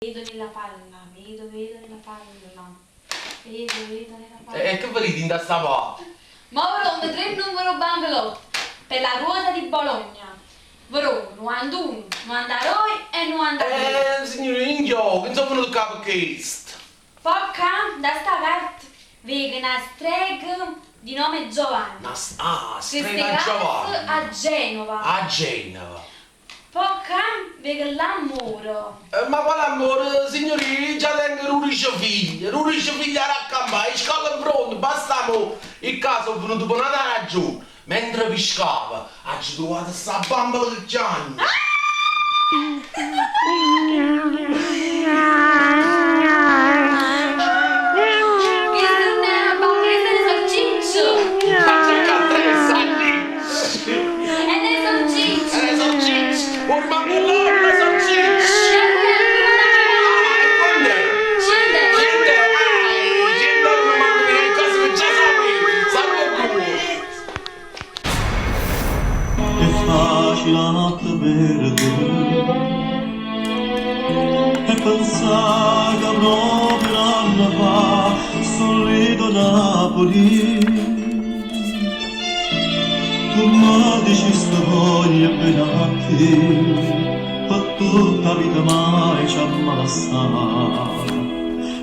Vedo nella palla, vedo, vedo nella palla. Vedo, vedo nella palla. E che vedete in sta palla? Mo ve tre numeri banco lotto per la ruota di Bologna. Verona 91, 92 e 93. Signore, in gioco, insomma, non capo questo. Poi qua, da sta carta, vedo una strega di nome Giovanni. Ma, ah, Che strega si Giovanni. a Genova. A Genova. Poi qua vedo l'amore. Ma quale amore, signori, già tengo 12 figli, 12 figli a raccampare, scala in fronte, basta mo. Il caso è venuto per una ragione. Mentre pescava, ha trovato sta bambola che giagna. Questa non è una bambola, questa è un esorciccio. Ma c'è che È un esorciccio. Eh, sono cicci! Oh, rimango là, sono cicci! Ah, e quando è? Scende. Gente, ah, gente, non mando le cose che già sapevo, sapevo come. È facile la notte per te E pensare che proprio un anno fa Sorrido Napoli Tu mi dicesti voglio bene a te Per tutta vita mai ci ammassare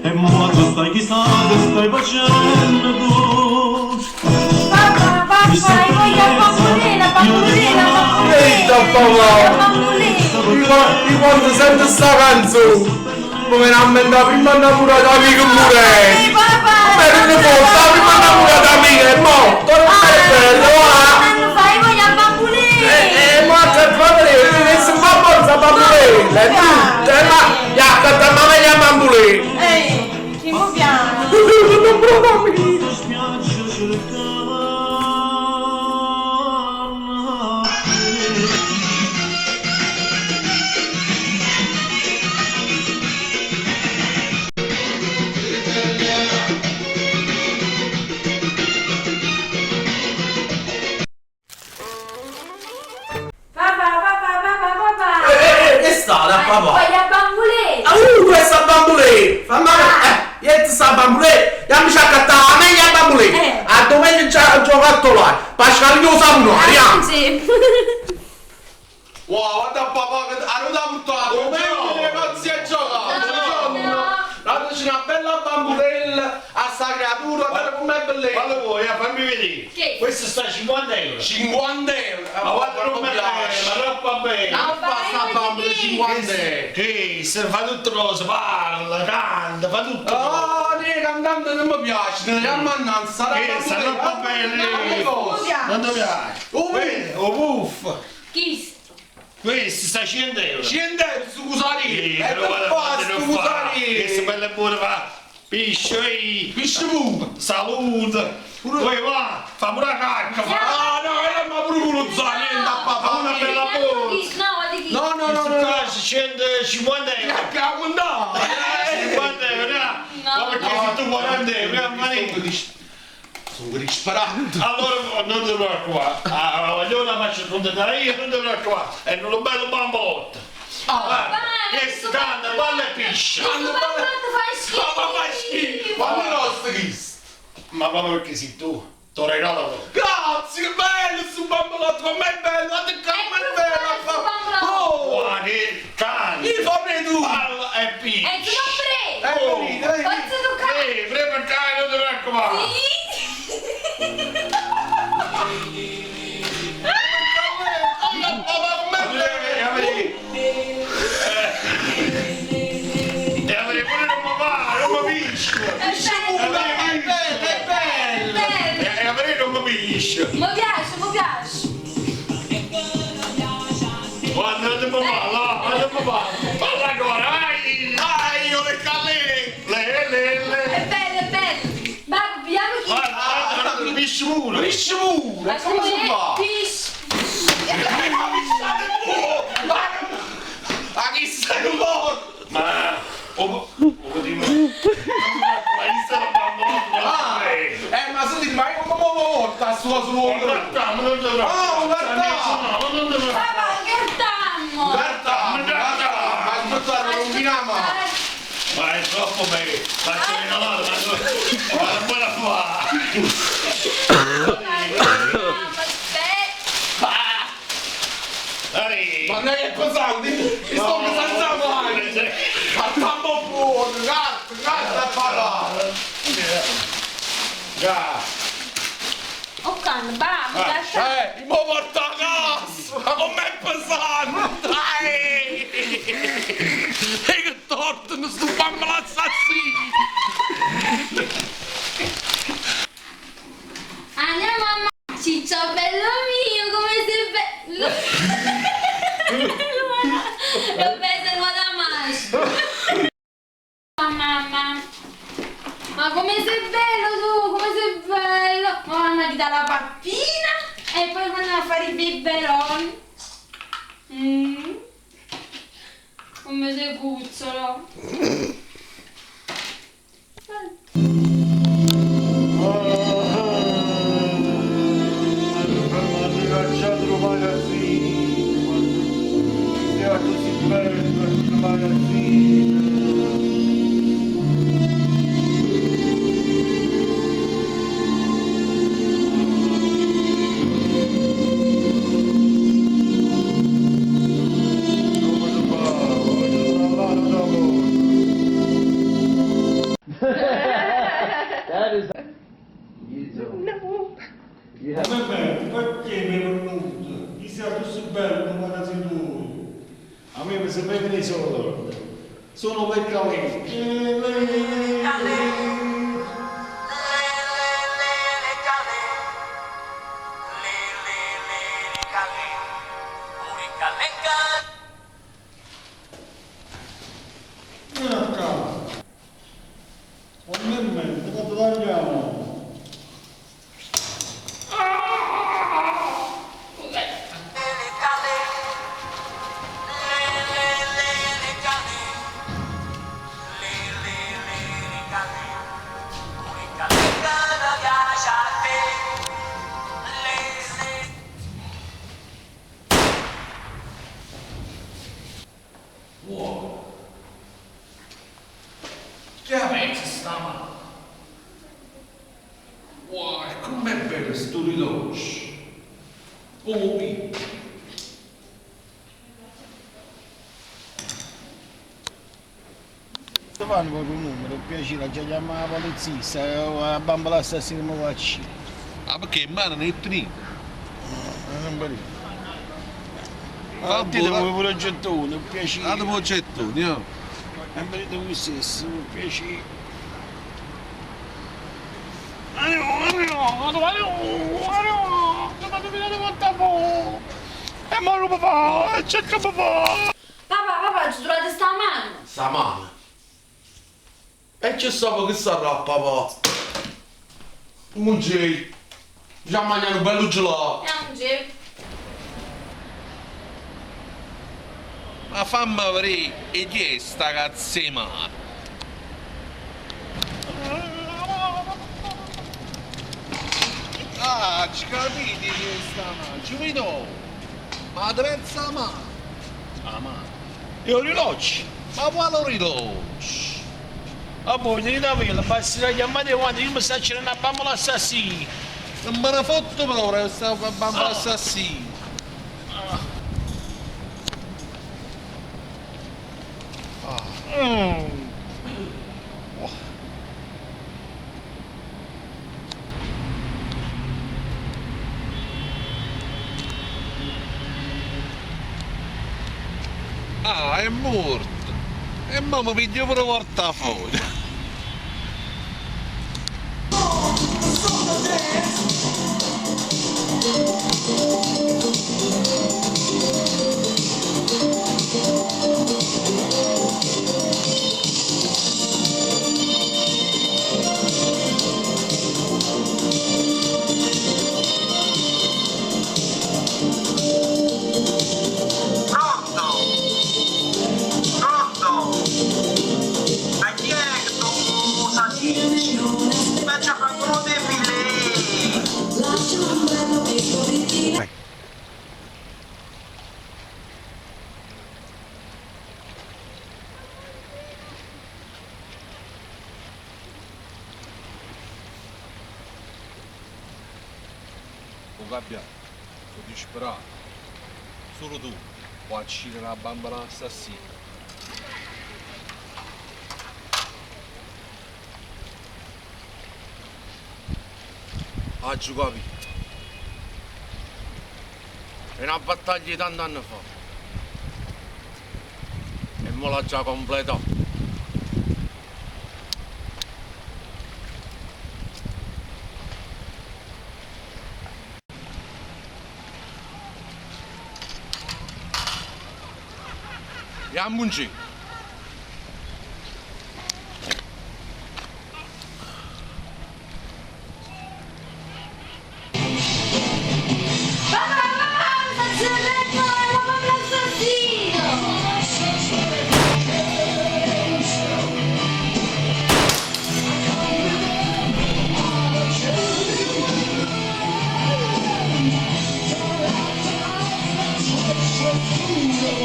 E mo stai chissà che stai facendo tu Papà, papà, io voglio la bambolina, bambolina, bambolina. Ehi, papà. Bambolina. Io quando sento sta canzone, come la prima innamorata amica pure. Sì, papà. Ma non ne posso, la prima innamorata amica è morta, non è bello, ah! Anno fa, io voglio la bambolina. Ma che fratello, adesso fa forza bambolella, è tutto, ma, ya, canta mamma e bambolella. Ehi, ci muoviamo. Non provo amica. Spiaggia cercando te. Papà, papà, papà, papà. Che sta da papà? Voglio la bambolina. Ah, questa bambolella! Fammi io sta bambolella! Io mi ci accattavo la meglio bambolella! A domenica già giocato là! Pasquale io sa Sì. Wow, guarda papà che ha buttato! Come negozio a giocare! No. Guarda c'è una bella bambolella a sta creatura, guarda com'è bella! Quando vuoi, fammi vedere. Che? Questo sta a 50 euro. 50 euro! Ma guarda come è piace! ma troppo bene. Ma fa sta bambola 50 euro! Che se fa tutte cose, parla, canta, fa tutto. Ah, ne cantante non mi piace, ne andiamo a sarà Che sta troppo bene. Non ti piace? Oh, Vedi, O puff. Chi? Questo sta a 100 euro. 100 euro su cusarino! Sì, E però per guarda fa quanto sto ne fa. Questo cusarino! bello e buono fa. Piscio, ehi, Pisce pure! salute. Poi va, fa pure la cacca, fa. Ah no, ma pure quello niente a papà! Fa una bella borsa. No, di chi? No, no, no, no! no. Qua 150 euro. Cavolo, no! 50 euro, no? No. Ma perché se tu 40 euro, no, ma niente. Sono disperato! Allora non ti preoccupare, ah, voglio la faccio contentare io, non ti preoccupare, è un bello bambolotto. Guarda, Vai, questo canta, balla e piscia. Questo bambolotto fa schifo. Ma fa schifo! Ma non costa questo! Ma proprio perché sei tu, te lo regalo. Grazie, che bello sto bambolotto, com'è bello! Guarda che com'è Ecco bello! qua, sto bambolotto. Oh! Guarda, che canta, Io fammi tu! balla e piscia. E tu non prendi. Eh, venite, venite. Forza toccare. Ehi, prima che non ti preoccupare. E avrei pure non mi va, non mi piscio. È bello. È bello, è bello! Bello. E avrei non mi piscio. Mi piace, mi piace. Guarda, non ti può fare, no, non ti può fare. Parla ancora, vai! Dai, io le calle! Le, le, le. È bello, è bello. Ma abbiamo chi? Guarda, guarda, non pisci pure. Pisce pure! Come si fa? Pisce. Ma pisciate pure! Ma chi sei morto? Ma, o, o dimmi. Ma io sto bambolotto, Ah, ma senti, ma io come morta sto su Guarda, non ti Oh, guarda! No, non ti Papà, che stammo? Guarda, guarda, ma aspetta, non rovinamo! Dopo me faccio regalato, ma non buona fa. Aspetta. Dai. Ma non è che è pesante, mi sto senza mani. Ma stiamo buono, cazzo, cazzo a parlare. Già. Oh, can, va, mi lascia. Mi porto a casa, ma com'è pesante, dai! E che torto, non sto bambola assassino! Andiamo a ma... Ciccio bello mio, come sei bello. L'ho preso il da mangiare. Mamma. Ma come sei bello tu, come sei bello. Ma mamma ti dà la pappina e poi vanno a fare i biberon. Come sei cucciolo. Mi hanno cacciato il magazzino, era così bello il magazzino. Come si fa? Voglio parlare da voi. That is. You don't. No. You have. Come bello, perché mi è venuto? Mi sia così bello come magazzino tuo. A me mi sembra che sono. Sono le calette. Vieni a casa. Ogni momento, quando tagliamo? Wow. Che pensi sta mano? Wow, e com'è bello sto rilascio. Oh, mio. Fanno proprio un numero, piacere, già chiama la polizia, la bambola assassina mi faccio. Ah, perché in mano non è tenuto. Non voglio. Ma ti devo pure il gettone, un piacere. Ah, devo gettone, io. E me ne voi stesso, un piacere. Papà, papà, ci trovate sta mano. Sta mano. E c'è sopra che sarà, papà? Un G. Già mangiare un bello gelato. È un giro. Ma fammi vedere, e chi è sta cazzo di mano? Ah, ci capite chi è sta mano? Ci vedo. Ma dove sta mano? Ah, ma. Io riloccio. Ma quale riloccio? A voi, tenete la vela, basta la chiamate quando io mi sto c'era una bambola assassina. Non me ne fotto però, questa bambola assassina. Ah, è morto. E mamma piglio pure portafoglio. Pronto? Pronto? Ma chi è che tu salsicce? Ma c'è qualcuno di filet! Gabbiano, sono disperato. Solo tu puoi uccidere la bambola assassina. Oggi capito. È una battaglia di tanti anni fa. E mo l'ha già completata. Andiamoci. Papà, papà, mi sta uccidendo la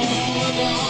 bambola assassino!